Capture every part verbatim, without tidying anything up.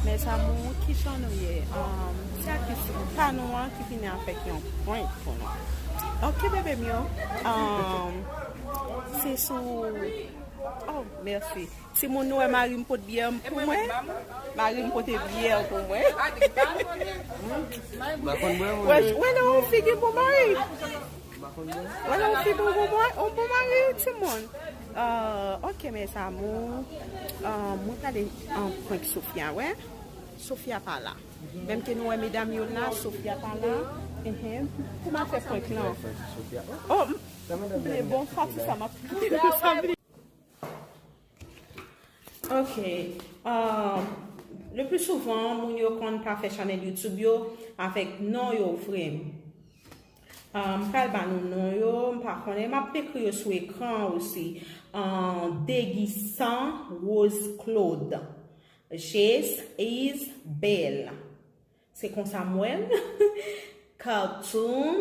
Mes amours, kijan nou ye? Um, se atis pa nou an ki vini avèk yon prank pou nou. Ok, bebe m yo. Um, se sou... Oh, mèsi. Timoun, nou wè mari m pot byè pou mwen. Mari m pote byè pou mwen. Wè, wè nan yon figi bon mari. Wè nan yon figi bon mari, yon bon mari, timoun. Ah, ok, mes amours. Ah, mwen prale an prank Sofia, wè. Sofia pa la. Menm ke nou wè medam yo la, Sofia pa la. Enhen. Kouman fè prank lan? Oh, m- men bon, pati sa m ap kite sa vle. Ok. Ah, le plus souvent, moun yo konn pa fè chanèl YouTube yo avèk non yo vre. Ah, m pral ba nou non yo, m pa konnen, m ap ekri yo sou ekran an osi. Ah, Degisan Rose Claude. Jess is belle. Se konsa m wè l. Cartoon.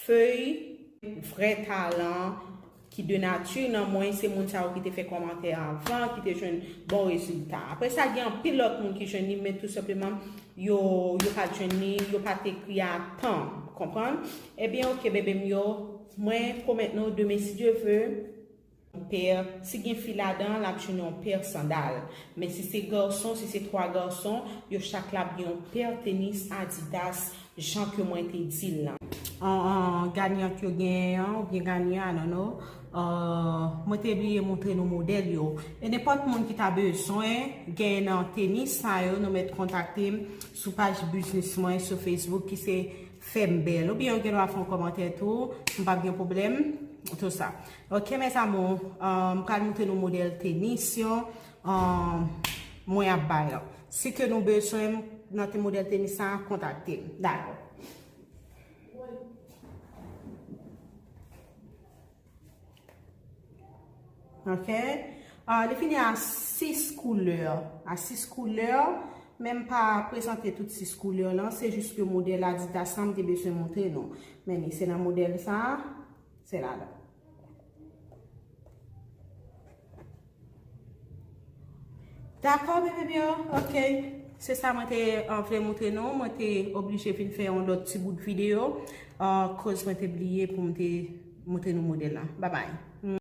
Feuille, vrè talan ki de nati nan mwen, se moun sa yo ki te fè kòmantè avan, ki te jwenn bon rezilta. Apre sa, gen anpil lòt moun ki jwenn li, men tou senpleman, yo, yo pa t jwenn li, yo pa t ekri a tan. Konprann? Ebyen, ok, bebe m yo, mwen pwomèt nou, demen, si Dye ve, yon pè, si gen fi ladan, l ap jwenn yon pè sandal. Men si se gason, si se twa gason, yo chak la ap gen yon pè tenis Adidas, jan ke mwen te di l lan. An, an, ganyant yo genyen an, oubyen ganyan, I don't know. Ah, mwen te bliye montre nou modèl yo. E nenpòt moun ki ta bezwen genyen nan tenis sa yo, nou mèt kontakte m sou paj biznis mwen sou Facebook ki se Fè m bèl. Oubyen yo gen dwa fè yon kòmantè tou. M p ap gen pwoblèm. Tou sa. Ok, mes amours, ah, m pral montre nou modèl tenis yo. Ah, mwen ap bay lan. Si ke nou bezwen m nan te modèl tenis sa, kontakte m. Dakò. Ok. Ah, li fini a sis koulè. A sis koulè. Men m pa prezante tout sis koulè lan. Se jis ke modèl Adidas lan m te bezwen montre nou. Men li se nan modèl sa. Se ladan. Dakò, bebe m yo. Ok. Se sa mwen te, ah, vle montre nou. Mwen te oblije vin fè yon lòt ti bout videyo. Ah, koz mwen te bliye pou m te montre nou modèl lan. Babay.